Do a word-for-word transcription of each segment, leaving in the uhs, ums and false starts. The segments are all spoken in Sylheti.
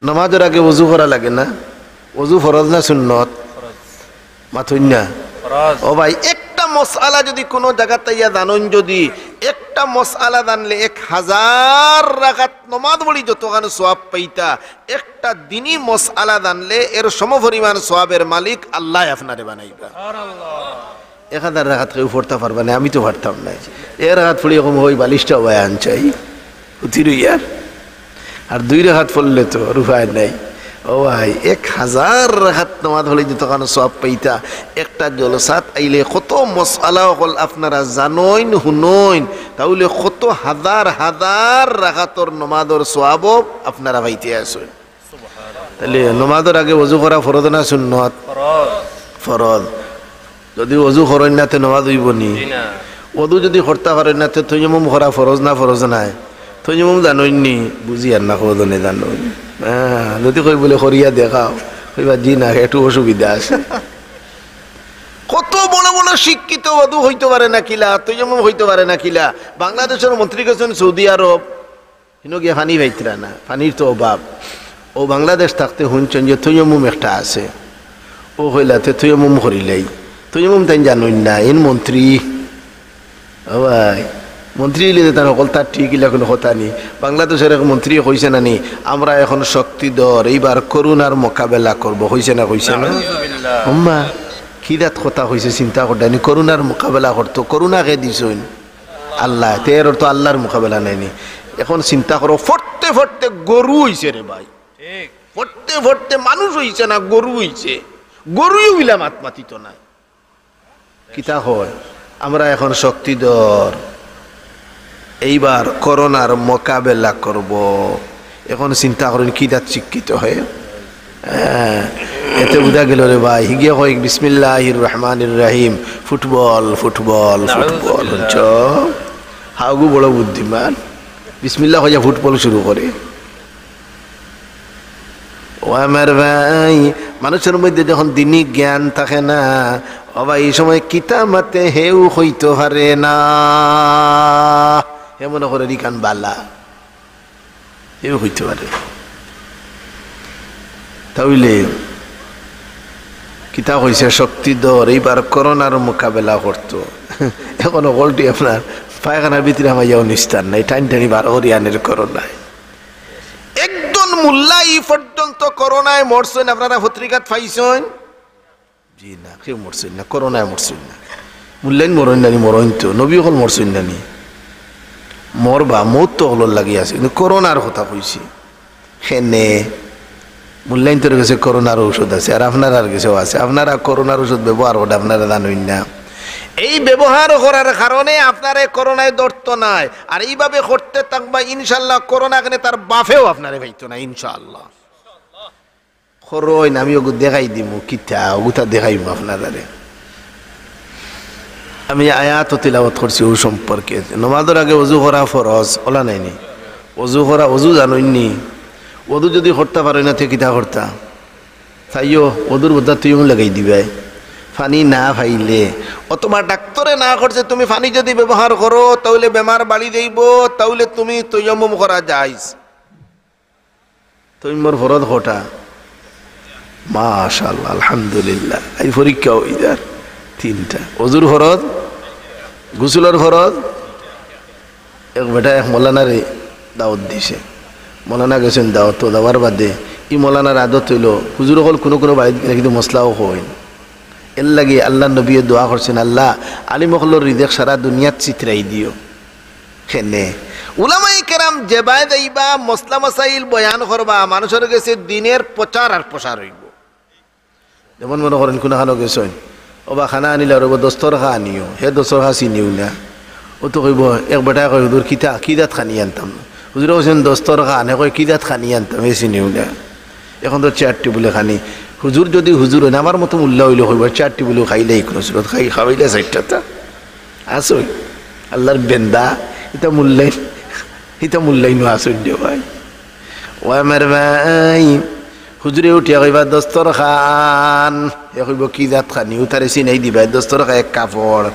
নমাজর আগে অজু করা লাগে না? অজু ফরজ না সুন্নত? মাতইন না। ফরজ। ও ভাই, একটা মসআলা যুদি কুনু জাগাত আইয়া জানইন, যুদি একটা মসআলা জানলে এক হাজার রাকাত নমাজ পড়ি যতখান সওয়াব পাইতা, একটা দিনি মসআলা জানলে এর সমপরিমাণ সওয়াবের মালিক আল্লায় আপনারে বানাইবা। সুবহানাল্লাহ। এক হাজার রাকাত কেউ পড়তা পারবা না, আমি তো পারতাম না। এক রাকাত পড়ি এরকম অই বালিশটা ভাই আনছাই, উঠি রইয়ার। আর দুই রাকাত পড়লে তো আর উপায় নাই। ও ভাই, এক হাজার রাকাত নমাজ পড়ি যতখান সওয়াব পাইতা, একটা জলসাত আইলে কত মসআলা অকল আপনারা জানইন, হুনইন, তাইলে কত হাজার হাজার রাকাতর নমাজর সওয়াবও আপনারা পাইতে আছইন। তাইলে নমাজর আগে অজু করা ফরজ না সুন্নত? ফরজ। ফরজ। যুদি অজু করইন না, তে নমাজ অইবো নি? জি না। অজু যুদি করতা পারইন না, তে তৈয়মুম করা ফরজ না ফরজ নায়? তৈয়মুম জানইন নি? বুঝিয়ার না, কয়জনে জানইন? হ্যাঁ, যুদি কই বুলে করিয়া দেখাও, কইবা, "জি না, একটু অসুবিধা আছে।" কত বড় বড় শিক্ষিত, অজু অইতো পারে না কিলা, তৈয়মুম অইতো পারে না কিলা। বাংলাদেশর মন্ত্রী গেছইন সৌদি আরব, হিনো গিয়া পানি পাইতরা না, পানির তো অভাব। অউ বাংলাদেশ থাকতে হুনছইন যে তৈয়মুম একটা আছে, অউ কইলা তে তৈয়মুম করিলাই। তৈয়মুম তাইন জানইন না, এইন মন্ত্রী। ও ভাই, মন্ত্রী অইলে যে তান হকলতা ঠিক, ইলা কুনু কথা নি। বাংলাদেশর এক মন্ত্রীয়ে কইছে না নি, "আমরা এখন শক্তিধর, এইবার করোনার মোকাবেলা করব", কইছে না, কইছে না? নাউজুবিল্লাহ। আম্মা, কি জাত কথা কইছে, চিন্তা কররা নি, করোনার মোকাবেলা করতো, করোনা কে দিছইন? আল্লায়। তে এর অর্থ আল্লার মোকাবেলা নায় নি। এখন চিন্তা করো, ফড়তে ফড়তে গরু অইছে রে ভাই। ঠিক। ফড়তে ফড়তে মানুষ অইছে না, গরু অইছে। গরুও ইলা মাত মাতিতো নায়। কিতা কয়? "আমরা এখন শক্তিধর, এইবার করোনার মোকাবেলা করব।" এখন চিন্তা করইন, কি জাত শিক্ষিত অয়। হ্যাঁ, এতে বুঝা গেল রে ভাই, হিগিয়ে কয়, "বিসমিল্লাহির রহমানির রহিম, ফুটবল, ফুটবল, ফুটবল।" নাউজুবিল্লাহ। হুনছো? হাউগু বড় বুদ্ধিমান, বিসমিল্লাহ কইয়া ফুটবল শুরু করে। ও আমার ভাই, মানুষর মধ্যে যখন দিনি জ্ঞান থাকে না, ও ভাই, এই সময় কিতা মাতে হেউ কইতো পারে না। হে মনে করে ইখান বালা, হেউ কইতো পারে না। তাইলে কিতা কইছে, "শক্তিধর, এইবার করোনার মোকাবেলা করতো।" এখন হকলটি আপনার পায়খানার ভিতরে হামাইয়াও নিস্তার নাই, টাইন টানি বার করি আনের করোনায়। একজন মুল্লা ই পর্যন্ত করোনায় মরছইন, আপনারা পত্রিকাত পাইছইন? জি না, কেউ মরছইন না, করোনায় মরছইন না। মুল্লাইন মরইন না নি, মরইন তো, নবী অকল মরছইন না নি? মরবা, মউত তো অকলর লাগি আছে, কিন্তু করোনার কথা কইছি। কেনে? মুল্লাইন্তর গেছে করোনার ঔষধ আছে, আর আপনারার গেছেও আছে। আপনারা করোনার ঔষধ ব্যবহার কররা, আপনারা জানইন না। এই ব্যবহার করার কারণে আপনারে করোনায় ধরতো নায়। আর এইভাবে করতে থাকবা, ইনশাআল্লাহ করোনা কেনে তার বাপেও আপনারে পাইতো না, ইনশাআল্লাহ। করইন, আমি অগু দেখাই দিমু, কিতা অগুতা দেখাইমু আপনারারে। আমি আয়াত তিলাওয়াত করছি অউ সম্পর্কে। নমাজর আগে অজু করা ফরজ, অলা নায় নি? অজু করা, অজু জানইন নি? অজু যুদি করতা পারইন না, তে কিতা করতা? চাইও, অজুর বদলা তৈয়মুম লাগাই দিবায়। পানি না পাইলে, অথবা ডাক্তরে না করছে, তুমি পানি যুদি ব্যবহার করো, তাইলে বেমার বাড়ি যাইবো, তাইলে তুমি তৈয়মুম করা জায়েজ। তৈয়মুমর ফরজ কয়টা? মাশাআল্লাহ, আলহামদুলিল্লাহ। এই পরীক্ষা অই যার তিনটা। অজুর ফরজ, গোসলর ফরজ। এক বেটায় এক মৌলানারে দাওয়াত দিছে। মৌলানা গেছইন দাওয়াত, তো যাওয়ার বাদে ই মৌলানার আদত অইলো, হুজুর অকল কুনু কুনু বাড়িত গেলে কিন্তু মসলাও কইন। এরলাগি আল্লার নবীয়ে দোয়া করছইন, "আল্লাহ, আলিম অকলর রিজেক সারা দুনিয়াত ছিতরাই দিও।" কেনে? উলামায়ে কেরাম যেবায় যাইবা, মসলা মাসাইল বয়ান করবা, মানুষর গেছে দ্বীনের প্রচার আর প্রসার অইবো। যেমন মনো করইন, কুনুখানো গেছইন, "ওবা খানা আনিলা রইবো, দস্তরখা আনিও।" হে দস্তরখা চিনিও না। অউ তো কইবো, এক বেটায় কয়, "হুজুর, কিতা, কি জাত খানি আনতাম?" হুজুরে কইছইন, "দস্তরখা আন।" হে কয়, "কি জাত খানি আনতাম?" হে চিনিও না। এখন তো চেয়ার টেবুলে খানি। হুজুর যুদি হুজুর অইন, আমার মতো মুল্লা অইলে কইবো, "চেয়ার টেবুলে খাইলে কুনু সুরত খাই, খাওয়াইলে চাইরটা তা।" আছইন? আল্লার বেন্দা, ইতা মুল্লাইন, ইতা মুল্লাইনও আছইন রে ভাই। ও আমার ভাই, হুজুরে উঠিয়া কইবা, "দস্তরখান।" হে কইবো, "কি জাত খানি?" অউ তারে চিনাই দিবায়, দস্তরখা এক কাপড়,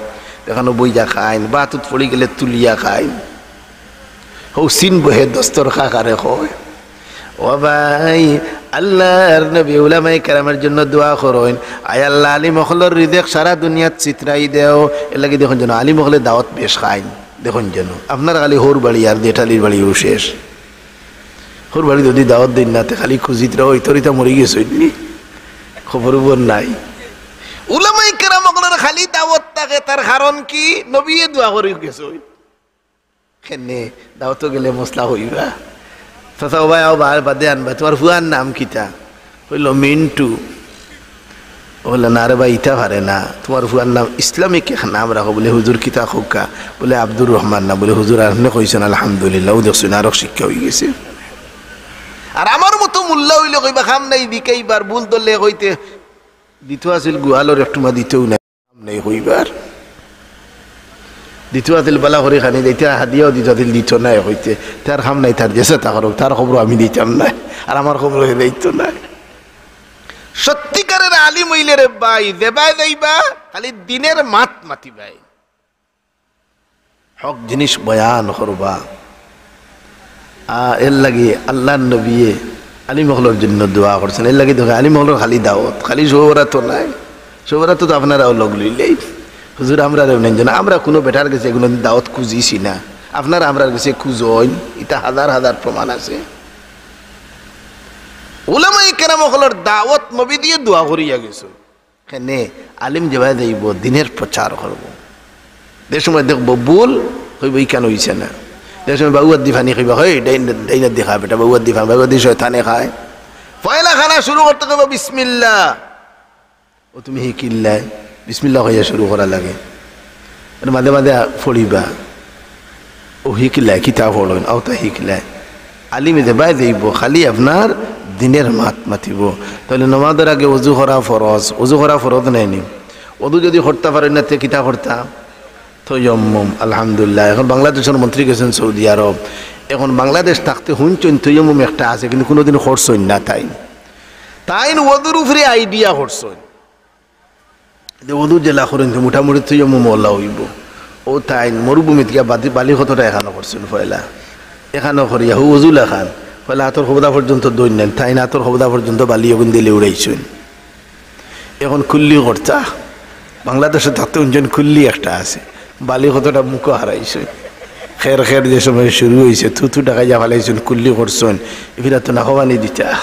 যেখানো বইয়া খাইন, ভাত উত পড়ি গেলে তুলিয়া খাইন। হউ চিনবো হে দস্তরখা কারে কয়। ও ভাই, আল্লাহর নবী উলামায়ে কেরামের জন্য দোয়া করইন, "আয় আল্লাহ, আলিম অকলর রিজেক সারা দুনিয়াত ছিতরাই দেও।" এরলাগি দেখইন যেন আলিম অকলে দাওয়াত বেশ খাইন। দেখইন যেন আপনার খালি হউর বাড়ি আর দেঠালির বাড়িও শেষ। হউর বাড়ি যদি দাওয়াত দেইন না, তে খালি খুজিতরা অইতরিতা মরি গেছইন নি, খবর উবর নাই। উলামায়ে কেরাম অকলর খালি দাওয়াত থাকে, তার কারণ কি? নবীয়ে দোয়া করি গেছইন। কেনে দাওয়াতো গেলে মসলা কইবা। চাচা, ও ভাই, আও, বার বাদে আনবা, তুমার ফুয়ার নাম কিতা? কইলো, "মিন্টু।" বলে, "না রে ভাই, ইতা পারে না, তুমার ফুয়ার নাম ইসলামিক এক নাম রাখো।" বলে, "হুজুর, কিতা কউক্কা?" বলে, "আব্দুর রহমান না।" বলে, "হুজুর, আপনে কইছইন, আলহামদুলিল্লাহ, অউ দেখছইন, আরক শিক্ষা অইগেছে।" আর আমার মতো মোল্লা অইলে কইবা, "কাম নাই, দিকেইবার ভুল ধরলে কইতে দিত আছিল, গোয়ালর একটুমা দিতউ নাই।" নাই কইবার। দিত আছিল বালা করি খানি দিতা, হাদিয়াও দিত আছিল, দিত নাই কইতে। তার কাম নাই, তার যেছা তা করউক, তার খবর আমি দিতাম না, আর আমার খবর হে দিত না। সত্যিকারের আলিম অইলে রে ভাই, যেবায় যাইবা, খালি দিনের মাত মাতিবায়। হক জিনিস বয়ান করবা। আ, এরলাগি আল্লাহর নবীয়ে আলিম অকলর জন্য দোয়া করছইন। এরলাগি দেখো, আলিম অকলর খালি দাওয়াত, খালি শোভরাত নাই। শোভরাত তো আপনারাও লগ লইলেই, "হুজুর, আমরারেও নেইন যেন, আমরা কুনু বেটার গেছে কুনু দাওয়াত খুজিছি না, আপনারা আমরার গেছে খুজইন।" ইতা হাজার হাজার প্রমাণ আছে। উলামায়ে কেরাম অকলর দাওয়াত নবী দিয়ে দোয়া করিয়া গেছে। কেনে আলিম যেবায় যাইবো, দিনের প্রচার করবো। যে সময় দেখবো ভুল, কইবো, "ইখান অইছে না।" যে সময় বাউয়ার দি পানি কইবা, "হেই, ডাইন, ডাইনার দি খা বেটা, বাউয়ার দি পানি, বাউয়ার দি শয়তানে খায়।" পয়লা খানা শুরু করতে কইবো, "বিসমিল্লাহ।" ও তুমি হিকিল্লায়, বিসমিল্লাহ কইয়া শুরু করা লাগে। আর মাঝে মাঝে পড়িবা, ও হিকিল্লায়, কিতা পড়ইন, অতা হিকিল্লায়। আলিমে যেবায় যাইবো, খালি আপনার দিনের মাত মাতিবো। তাইলে নমাজর আগে অজু করা ফরজ, অজু করা ফরজ নায় নি? অজু যদি করতা পারইন না, তে কিতা করতা? তৈয়ম্মুম, আলহামদুলিল্লাহ। এখন বাংলাদেশর মন্ত্রী গেছইন সৌদি আরব, এখন বাংলাদেশ থাকতে হুনছইন তৈয়ম্মুম একটা আছে, কিন্তু কুনুদিন করছইন না তাইন। তাইন অজুর উপরে idea করছইন। যে অজু যেলা করইন, তে মোটামুটি তৈয়ম্মুম অলা অইবো। ও তাইন মরুভূমিত গিয়া বাদি-, বালি কতটা এখানো করছইন পয়লা। এখানো করিয়া হউ অজু লাখান। পয়লা আতর কবদা পর্যন্ত ধইন নাইন, তাইন আতর কবদা পর্যন্ত বালি অগুন দিলে উড়াইছইন। এখন কুল্লি করতা। বাংলাদেশো থাকতে হুনছইন কুল্লি একটা আছে। বালি কতটা মুখো হারাইছইন। খের খের যে সময় শুরু অইছে, থুথু ঢাকাইয়া ফালাইছইন, কুল্লি করছইন। ইফিরা তো নাকো পানি দিতা।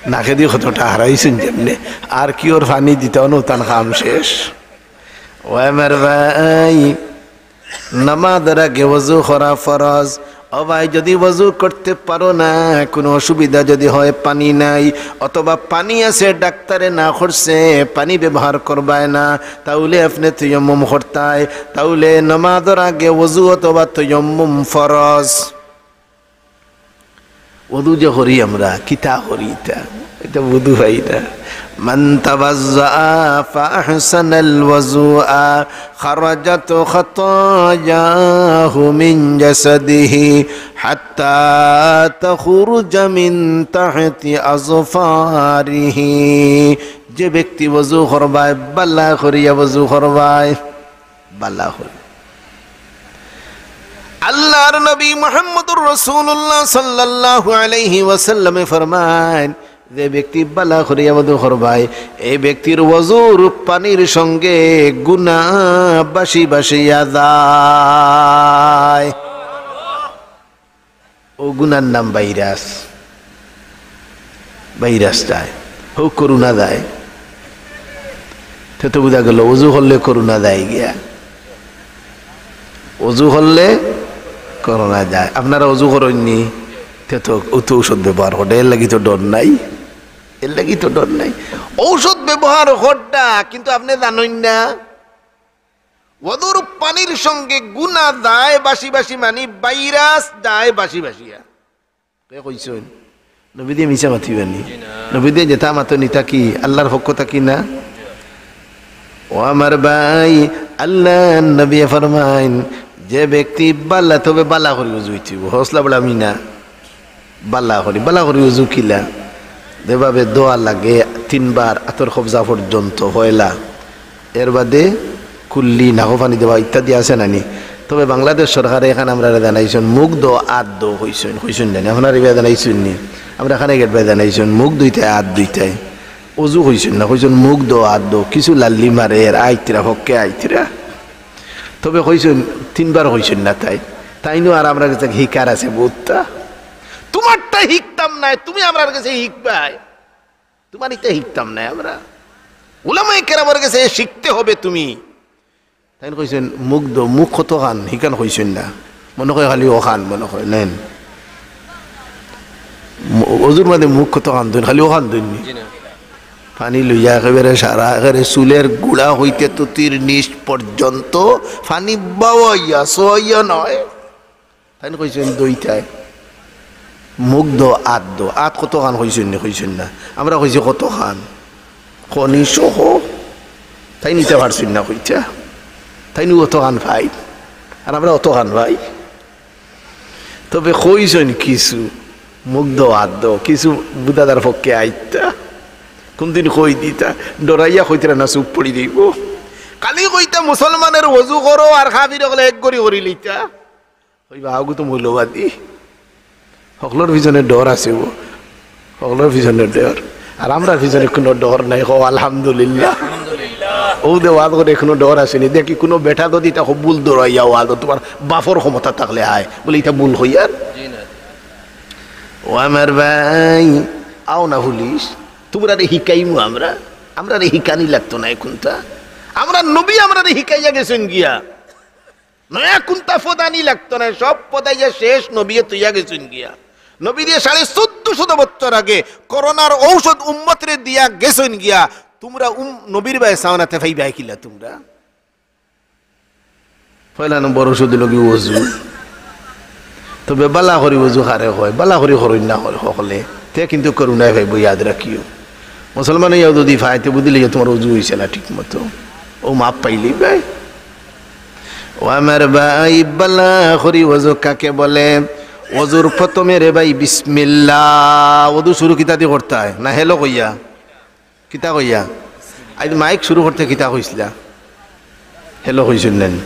নাকেদি কতটা হারাইছইন যেমনে, আর কিওর পানি দিতা অনো তান কাম শেষ। ও আমার ভাই, নামাজর আগে অজু করা ফরজ। ও ভাই, যদি অজু করতে পারো না, কুনু অসুবিধা যদি হয়, পানি নাই, অথবা পানি আছে, ডাক্তারে না করছে পানি ব্যবহার করবায় না, তাইলে আপনে তৈয়ম্মুম করতায়, তাইলে নামাজর আগে অজু অথবা তৈয়ম্মুম ফরজ। অজু যে করি আমরা, কিতা করি ইতা? ইতা বুঝু পাই না। من توضأ فأحسن الوضوء خرجت خطاياه من جسده حتى تخرج من تحت أظفاره। যে ব্যক্তি অজু করবায়, বালা করিয়া অজু করবায়, বালা করি। আল্লাহর নবী মুহাম্মদুর রাসূলুল্লাহ সাল্লাল্লাহু আলাইহি ওয়াসাল্লামে ফরমাইন, যে ব্যক্তি বালা করিয়া অজু করবায়, এই ব্যক্তির অজুর পানির সঙ্গে গুনাহ বাসি বাসিয়া যায়। অউ গুনার নাম ভাইরাস। ভাইরাস যায়, হউ করোনা যায়। তে তো বুঝা গেল, অজু করলে করোনা যায় গিয়া। অজু করলে করোনা যায়। আপনারা অজু করইন নি? তে তো, অউ তো ঔষধ ব্যবহার করে, এরলাগি তো ডর নাই। এরলাগি তো ডর নাই। ঔষধ ব্যবহার করতা, কিন্তু আপনে জানইন না। অজুর পানির সঙ্গে গুনা যায় বাসি বাসি, মানি ভাইরাস যায় বাসি বাসিয়া। কে কইছইন? নবীয়ে মিছা মাতিবা নি? নবীয়ে যেতা মাতইন ইতা কি আল্লাহর পক্ষ থাকি না? ও আমার ভাই, আল্লাহর নবীয়ে ফরমাইন, যে ব্যক্তি বালা, তবে বালা করি অজু অইতে অইবো, হউসলা বাড়ামি না। বালা করি, বালা করি অজু কিলা? যেভাবে ধওয়া লাগে তিনবার আতর কবজা পর্যন্ত পয়লা, এর বাদে কুল্লি, নাকো পানি দেওয়া ইত্যাদি আছে না নি? তবে বাংলাদেশ সরকারে এখান আমরারে জানাইছইন, মুখ ধো, আত ধো কইছইন, কইছইন না নি? আপনারারে ইবা জানাইছইন নি? আমরার খানাইঘাট ভাই জানাইছইন, মুখ ধুইতায়, আত ধুইতায়। অজু কইছইন না, কইছইন মুখ ধো, আত ধো। কিছু লাল্লি মারের, আইতরা, হক্কে আইতরা। তবে কইছইন, তিনবার কইছইন না তাইন। তাইনও আর আমরার গেছে হিকার আছে বউততা। তুমারটা হিকতাম নায়, তুমি আমরার গেছে হিকবায়। তুমার ইতা হিকতাম নায় আমরা। উলামায়ে কেরামর গেছে শিখতে হবে তুমি। তাইন কইছইন, মুখ ধো, মুখ কতখান, হিখান কইছইন না। মনো কয় খালি অখান, মনো কয়, নেন। ম-, অজুর মাঝে মুখ কতখান ধইন, খালি অখান ধইন নি? জি না। পানি লইয়া একেবারে সারা, একেবারে চুলের গুড়া হইতে তুতির নিচ পর্যন্ত পানি বাওয়াইয়া, সোয়াইয়া নয়। তাইন কইছইন, ধুইতায়। মুখ ধো, আত ধো। আত কতখান কইছইন নি, কইছইন না? আমরা কইছি কতখান? কনি সহ। তাইন ইতা পারছইন না কইতা। তাইন অতখান পাইন। আর আমরা অতখান পাই। তবে কইছইন কিছু, মুখ ধো, আত ধো, কিছু বুদাদার পক্ষে আইতা। কুনদিন কই দিতা, ডরাইয়া কইতরা না, চুপ পড়ি যাইবো। খালি কইতা, মুসলমানের অজু করো আর কাফির অকলে এক ঘড়ি করি লইতা। কইবা, আউগু তো মৌলবাদী। হকলর পিছনে ডর আছে গো। হকলর পিছনে ডর। আর আমরার পিছনে কুনু ডর নাই। কও, আলহামদুলিল্লাহ। অউ যে ওয়াজ করে কুনু ডর আছে নি। দেখি কুনু বেটা যদি তা কবুল ডরাইয়া ওয়াজ, তুমার বাপর ক্ষমতা থাকলে আয়। বলে, ইতা ভুল কইয়ার। জি না। ও আমার ভাই, আও না পুলিশ। তুমরারে হিকাইমু আমরা। আমরারে হিকানি লাগতো নায় কুনতা। আমরার নবী আমরারে হিকাইয়া গেছইন গিয়া। নয়া কুনতা পদ আনি লাগতো নায়, সব পদ আইয়া শেষ নবীয়ে থইয়া গেছইন গিয়া। নবীয়ে সাড়ে চৌদ্দশত বছর আগে করোনার ঔষধ উম্মতরে দিয়া গেছইন গিয়া। তুমরা উম-, নবীর বায় চাও না, তে পাইবায় কিলা তুমরা? পয়লা নম্বর ঔষধ অইলো গি অজু। তবে বালা করি অজু কারে কয়, বালা করি করইন না কয় হকলে, তে কিন্তু করুণায় পাইবো, ইয়াদ রাখিও। মুসলমান অইয়াও যদি পায়, তে বুঝিলাইও তুমার অজু অইছে না ঠিক মতো, অউ মাফ পাইলিবায়। ও আমার ভাই, বালা করি অজু কাকে বলে? অজুর প্রথমে রে ভাই বিসমিল্লাহ। অজু শুরু কিতা দি করতায়? না hello কইয়া? কিতা কইয়া? আইজ মাইক শুরু করতে কিতা কইছিলা? Hello কইছইন না নি?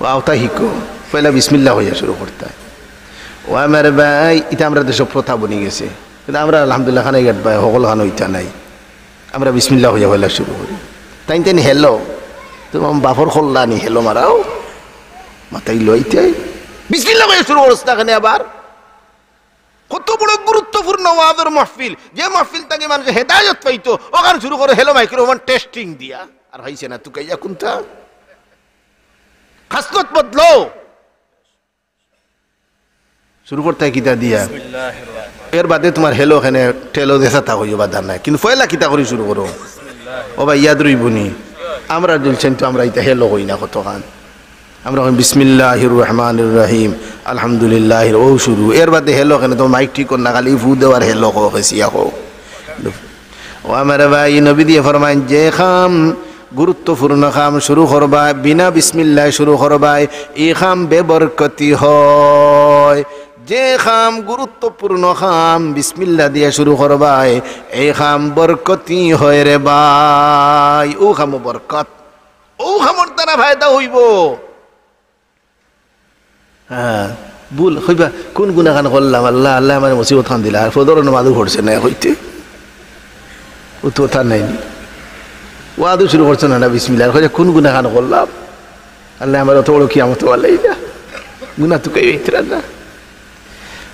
ও আওতা হিকো, পয়লা বিসমিল্লাহ কইয়া শুরু করতায়। ও আমার ভাই, ইতা আমরার দেশো প্রথা বনি গেছে। কিন্তু আমরা আলহামদুলিল্লাহ খানাইঘাট ভাই, হকলখানো ইতা নাই। আমরা বিসমিল্লাহ কইয়া পয়লা শুরু করি। তাইন তাইন hello, তুমার বাপর কল্লা নি hello মারাও? মাতাইলো ইতায়। বিসমিল্লাহ কইয়া শুরু করছ না কেনে আবার? কত বড় গুরুত্বপূর্ণ ওয়াজর মাহফিল, যে মাহফিল থাকি মানুষে হেদায়েত পাইতো, অখান শুরু করো hello microphone testing দিয়া। আর পাইছে না, তুকাইয়া কুনতা? খাসলত বদলো। শুরু করতায় কিতা দিয়া? এর বাদে তুমার hello কেনে টেলো দেশা তা কইও বা দান নাই। কিন্তু পয়লা কিতা করি শুরু করো? ও ভাই, ইয়াদ রইবো নি? আমরা দুলছেন তো আমরা ইতা hello কই না কতখান। আমরা কই বিসমিল্লাহির রহমানির রহিম, আলহামদুলিল্লাহ, অউ শুরু। এর বাদে hello কেনে? তুমার মাইক ঠিক কর না, খালি ফু দেও আর hello কও, খেছিয়া কও। ও আমার ভাই, নবীজিয়ে ফরমাইন, যে কাম গুরুত্বপূর্ণ কাম শুরু করবায়, বিনা বিসমিল্লায় শুরু করবায়, ই কাম বেবরকতি হয়। যে কাম গুরুত্বপূর্ণ কাম বিসমিল্লাহ দিয়া শুরু করবায়, এই কাম বরকতি হয় রে ভাই। অউ কামো বরকত, অউ কামর দ্বারা ফায়দা অইবো। হ্যাঁ, ভুল কইবা, কুন গুনাখান করলাম, আল্লাহ, আল্লায় আমারে মুসিবতখান দিলা, আর ফজরর নমাজও পড়ছে না কইতে। অউ তো তার নাই নি। ওয়াজও শুরু করছে না, না বিসমিল্লাহ। আর কইছে, কুন গুনাখান করলাম? আল্লায় আমারে অত বড় কিয়ামতো ফালাইলা। গুনা তুকাইয়া ইতরা না।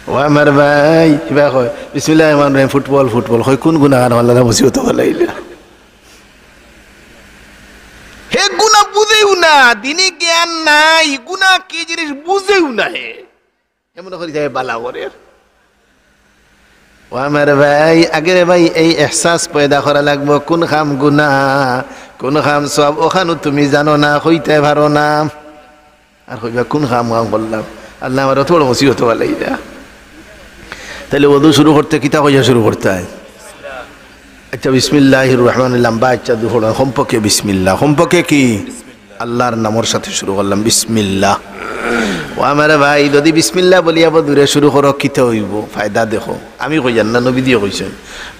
ও আমার ভাই, কিবা কয়, বিসমিল্লাহির রহমানির রহিম, ফুটবল, ফুটবল। কয়, কুন গুনাখান করলাম, না মুসিবতো ফালাইলা? হে গুনা বুঝেউ না, দিনি জ্ঞান নাই, গুনা কি জিনিস বুঝেউ না হে। এমন করি যায় বালা করের। ও আমার ভাই, আগে রে ভাই, এই এহসাস পয়দা করা লাগবো, কুন কাম গুনা, কুন কাম সওয়াব, অখানও তুমি জানো না, কইতায় পারো না। আর কইবা, কুন কাম কাম করলাম, আল্লায় আমারে অত বড় মুসিবতো ফালাইলা। তাইলে অজু শুরু করতে কিতা কইয়া শুরু করতায়? আচ্ছা, বিসমিল্লাহির রহমানির রহিম, লম্বা আচ্ছা দুফড়া, কমপক্ষে বিসমিল্লাহ। কমপক্ষে কি? আল্লাহর নামর সাথে শুরু করলাম, বিসমিল্লাহ। ও আমার ভাই, যদি বিসমিল্লাহ বলিয়া বদুরে শুরু করো, কিতা অইবো? ফায়দা দেখো, আমি কইয়ার না, নবীজিয়ে কইছইন,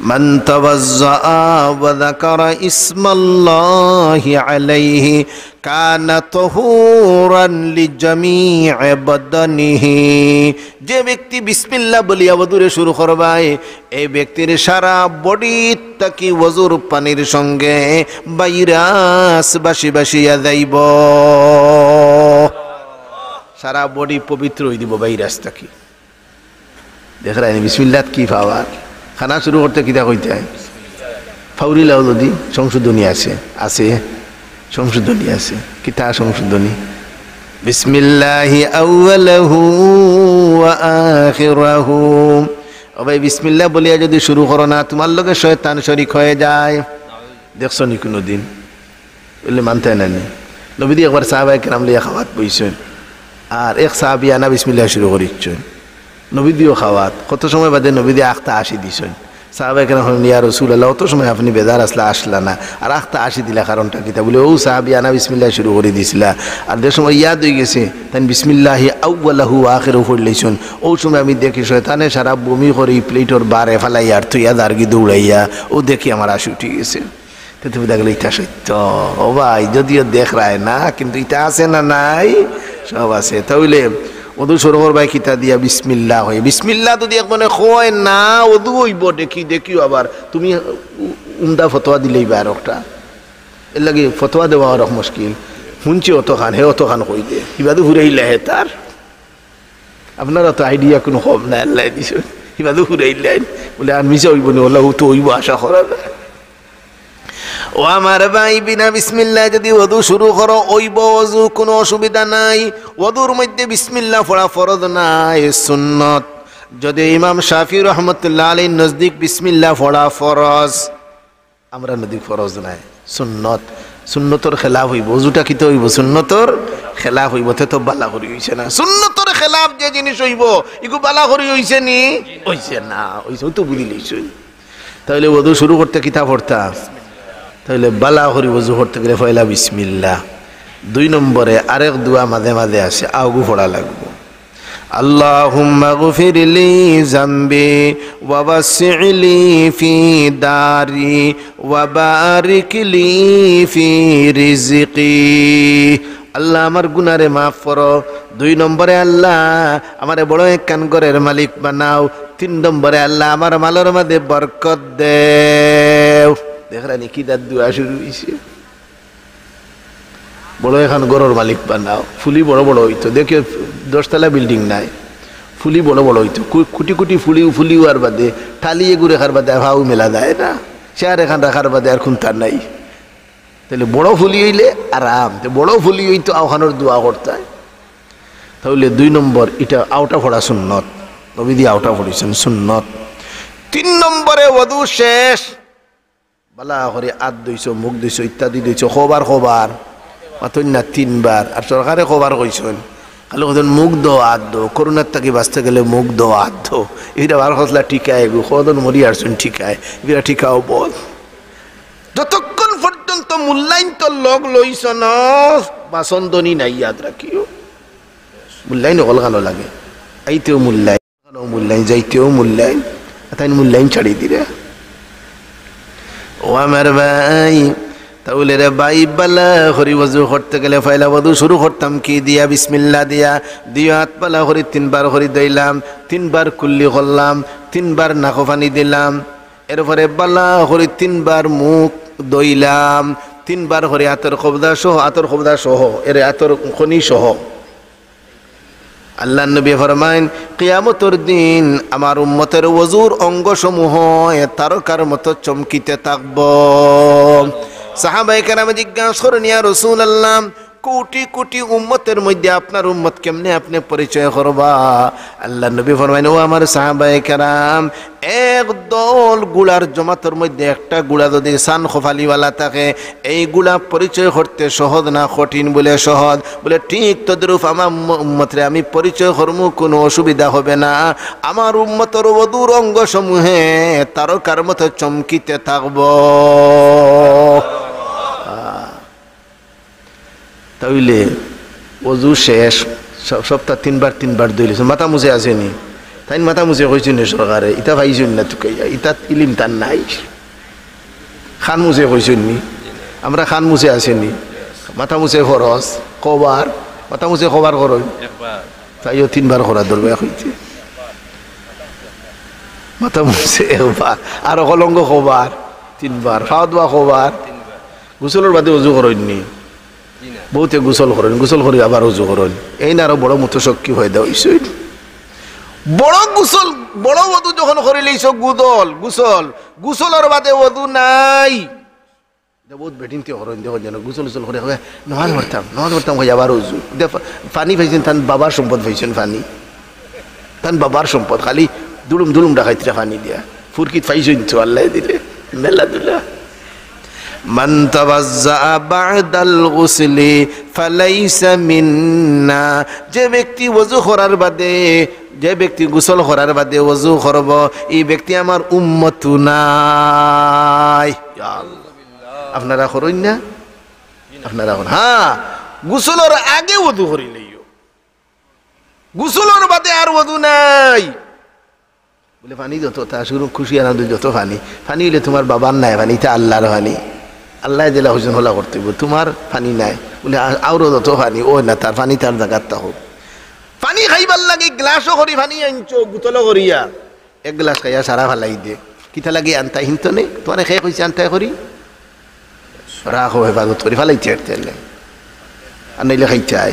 "মান তাওয়াজ্জাআ ওয়া যাকারা ইসমাল্লাহি আলাইহি কানা তাহুরান লিজামিই বাদানিহি।" যে ব্যক্তি বিসমিল্লাহ বলিয়া বদুরে শুরু করবায়, এই ব্যক্তির সারা বডি থাকি ওযুর পানির সঙ্গে ভাইরাস বাসি বাসিয়া যাইবো। সারা বডি পবিত্র অই দিবো ভাইরাস থাকি। দেখরায়নি বিসমিল্লাত কি পাওয়ার। খানা শুরু করতে কিতা কইতায়? ফাউরি লাও যদি সংশোধনী আছে, আছে, সংশোধনী আছে। কিতা সংশোধনী? "বিসমিল্লাহি আউয়ালাহু ওয়া আখিরাহু।" ও ভাই, বিসমিল্লাহ বলিয়া যদি শুরু করো না, তুমার লগে শয়তান শরিক অই যায়। দেখছো নি কুনুদিন? অইলে মানতায় না নি? নবীজি একবার সাহাবায়ে কেরাম লইয়া খাওয়াত বইছইন, আর এক সাহাবি আনা বিসমিল্লাহ শুরু করিছইন। নবীজিও খাওয়াত, কত সময় বাদে নবীজি আখতা আশি দিছইন। সাহাবায়ে কেরাম কইন, "ইয়া রাসূলুল্লাহ, অত সময় আপনে বেজার আছলা, আছলা না, আর আখতা আশি দিলা, কারণটা কিতা?" বুলে, "অউ সাহাবি আনা বিসমিল্লাহ শুরু করি দিছলা, আর যে সময় ইয়াদ অই গেছে, তাইন বিসমিল্লাহি আউয়ালাহু ওয়া আখিরাহু পড়িলাইছইন, অউ সময় আমি দেখি শয়তানে সারা বমি করি প্লেটর বারে ফালাইয়া আর থইয়া যারগি দৌড়াইয়া, অউ দেখি আমার আশি উঠি গেছে।" তে তুমি দেখলে ইটা সত্য। ও ভাই, যদিও দেখরায় না, কিন্তু ইটা আছে না নাই? সব আছে। তা অইলে অজু শুরু করবায় কিতা দিয়া? বিসমিল্লাহ কইয়া। বিসমিল্লাহ যদি একজনে কয় না, অজু অইবো? দেখি, দেখিও আবার। তুমি উ-, উমদা ফতোয়া দিলাইবায় আর একটা। এরলাগি ফতোয়া দেওয়া অনেক মুশকিল। হুনছি অতখান, হে অতখান কই দে। ইবাদু ফুরাইলা হে তার। আপনারা তো আইডিয়া কুনু কম নায়, আল্লায় দিছইন। ইবাদু ফুরাইলা। বুলে, "আর মিছা অইবো নি?" অলা অউ তো অইবো, আশা করা যায়। ও আমার ভাই, বিনা বিসমিল্লায় যদি অজু শুরু করো, অইবো অজু, কুনু অসুবিধা নাই। অজুর মধ্যে বিসমিল্লাহ পড়া ফরজ নায়, সুন্নত। যদিও ইমাম শাফি রহমতুল্লাহ আলাইহির নজদিক বিসমিল্লাহ পড়া ফরজ, আমরার নজদিক ফরজ নায়, সুন্নত। সুন্নতর খেলাফ অইবো, অজুটা কিতা অইবো? সুন্নতর খেলাফ অইবো, তে তো বালা করি অইছে না। সুন্নতর খেলাফ যে জিনিস অইবো, ইগু বালা করি অইছে নি? অইছে না, অইছে, অউ তো বুঝিলাইছইন। তাইলে অজু শুরু করতে কিতা পড়তা? তাইলে বালা করি অজু করতে গেলে পয়লা বিসমিল্লাহ। দুই নম্বরে আরেক দোয়া মাঝে মাঝে আছে, অগু পড়া লাগবো। আল্লাহুম্মাগফিরলি যামবি ওয়া ওয়াসসি'লি ফি দারি ওয়া বারিকলি ফি রিজকি। আল্লাহ, আমার গুনারে মাফ করো। দুই নম্বরে, আল্লাহ, আমারে বড় একখান ঘরর মালিক বানাও। তিন নম্বরে, আল্লাহ, আমার মালর মাঝে বরকত দেও। দেখরায়নি কিতা দোয়া শুরু অইছে? বড় একখান ঘরর মালিক বানাও। ফুলি বড় বড় অইতো, দেখিও দশতলা বিল্ডিং নায়, ফুলি বড় বড় অইতো। কু-, কুটি কুটি ফুলি, ফুলি অওয়ার বাদে, টালি এগু রাখার বাদে আর পাও মেলা যায় না। চেয়ার একখান রাখার বাদে আর কুন্তা নাই। তাইলে বড় ফুলি অইলে আরাম, তে বড় ফুলি অইতো অখানর দোয়া করতায়। তাইলে দুই নম্বর, ইটা অউটা পড়া সুন্নত, নবীজি অউটা পড়ছইন সুন্নত। তিন নম্বরে অজু শেষ, বালা করি আত ধইছো, মুখ ধইছো, ইত্যাদি ধইছো, কয়বার, কয়বার? মাতইন না, তিনবার। আর সরকারে কয়বার কইছইন? খালি কইছইন, "মুখ ধো, আত ধো।" করোনার থাকি বাঁচতে গেলে মুখ ধো, আত ধো। ইটা বার খসলা ঠিকায় গো, কয়জন মরি আরছইন ঠিকায়, ইটা ঠিকাও বল। যতক্ষণ পর্যন্ত মূল্যায়ন তো লগ লইছ না, বাসন ধনি নাই, ইয়াদ রাখিও। মূল্যায়ন হকল খানো লাগে, আইতেও মূল্যায়ন, খানো মূল্যায়ন, যাইতেও মূল্যায়ন, আর তাইন মূল্যায়ন ছাড়ি দিরা। ও আমার ভাই, তাইলে রে ভাই, বালা করি অজু করতে গেলে পয়লা অজু শুরু করতাম কি দিয়া? বিসমিল্লাহ দিয়া। দুইও আত বালা করি তিনবার করি ধইলাম, তিনবার কুল্লি করলাম, তিনবার নাকো পানি দিলাম, এরপরে বালা করি তিনবার মুখ ধইলাম, তিনবার করি আতর কবজা সহ, আতর কবজা সহ, এরে আতর খনি সহ। আল্লাহর নবী ফরমাইন, "কিয়ামতর দিন আমার উম্মতর অজুর অঙ্গসমূহ তারকার মতো চমকিতে থাকবো।" সাহাবায়ে কেরামে জিজ্ঞাসা করেন, "ইয়া রাসূলুল্লাহ, কোটি কোটি উম্মতর মধ্যে আপনার উম্মত কেমনে আপনে পরিচয় করবা?" আল্লাহর নবী ফরমাইন, "ও আমার সাহাবায়ে কেরাম, এক দল ঘুড়ার জমাতর মধ্যে একটা ঘুড়া যদি সান খোফালিওয়ালা থাকে, এই ঘুড়া পরিচয় করতে সহজ না কঠিন?" বুলে, "সহজ।" বুলে, "ঠিক তদ্রূপ আমার উম্ম-, উম্মতরে আমি পরিচয় করমু, কুনু অসুবিধা হবে না। আমার উম্মতর অজুর অঙ্গসমূহে তারকার মতো চমকিতে থাকবো।" আহ। তাইলে অজু শেষ, সব-, সপ্তাহ তিনবার তিনবার ধইলিছইন। মাথা মুছে আছেনি? তাইন মাথা মুছে কইছইন নি সরকারে, ইতা পাইছইন না তুকাইয়া, ইতা ইলিম তার নাই। খান মুছে কইছইন নি? আমরা খান মুছে আছেনি? মাথা মুছে খরচ, কবার, মাথা মুছে কবার করইন? তাইও তিনবার করা ধরবে কইতে। মাথা মুছে একবার, আর অকলঙ্গ কবার? তিনবার। ফাও ধোয়া কবার? গোসলর বাদে অজু করইন নি? বহুতে গোসল করইন, গোসল করি আবার অজু করইন। এইন আরো বড় মুতশাক্কি পয়দা অইছইন। বড় গোসল, বড় অজু যখন করিলাইছো, গুদল, গোসল, গোসলর বাদে অজু নাই। ইতা বহুত বেটিন্তে করইন, দেখো যেন গোসল গোসল করি, কয়, "নমাজ পড়তাম, নমাজ পড়তাম," কই আবার অজু। ইতা ফা-, পানি পাইছইন, তান বাবার সম্পদ পাইছইন পানি। তান বাবার সম্পদ, খালি দুলুম দুলুম ডাকাইতরা পানি দিয়া। ফুরকিত পাইছইন তো আল্লায় দিলে। মেলা দুলা। মান তাওয়াজ্জা বা'দাল গুসলি ফালাইসা মিন্না। যে ব্যক্তি অজু করার বাদে, যে ব্যক্তি গোসল করার বাদে অজু করব, এই ব্যক্তি আমার উম্মত নায়। ইয়া আল্লাহ। আপনারা করইন না? আপনারা করইন। হ্যাঁ, গোসলর আগে অজু করিলাইও। গোসলর বাদে আর অজু নাই। বলে, "পানি যত, তা শুরু খুশি আনন্দ যত পানি। পানি অইলে তুমার বাবার নায় পানি, ইতা আল্লার পানি। আল্লায় যেলা কইছইন হলা করতে অইবো, তুমার পানি নাই।" বলে, "আ-, আরো যত পানি, ও না, তার পানি তার জাগাত থাকউক।" পানি খাইবার লাগি গ্লাসও করি পানি আনছো, বোতলও করিয়া। এক গ্লাস খাইয়া সারা ফালাই দে। কিতা লাগি আনতায় হিনতো নে? তুমারে কে কইছে আনতায় করি? রাখো, হেফাজত করি ফালাইতে পারতে না। আর নাইলে খাইতায়।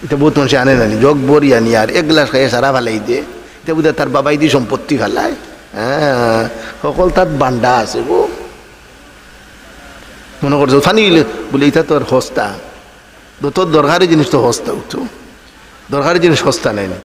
ইতা বহুত মানষে আনে না নি, জগ ভরি আনি আর এক গ্লাস খাইয়া সারা ফালাই দে। ইতা বুঝা তার বাবাইদি সম্পত্তি ফালায়। হ্যাঁ, হকলতাত বান্ডা আছে গো। মনো করছো, পানি অইলে বলে, "ইতা তো আর হস্তা। যত দরকারি জিনিস তো হস্তা উঠো। দরকারি জিনিস হস্তা নেই না।"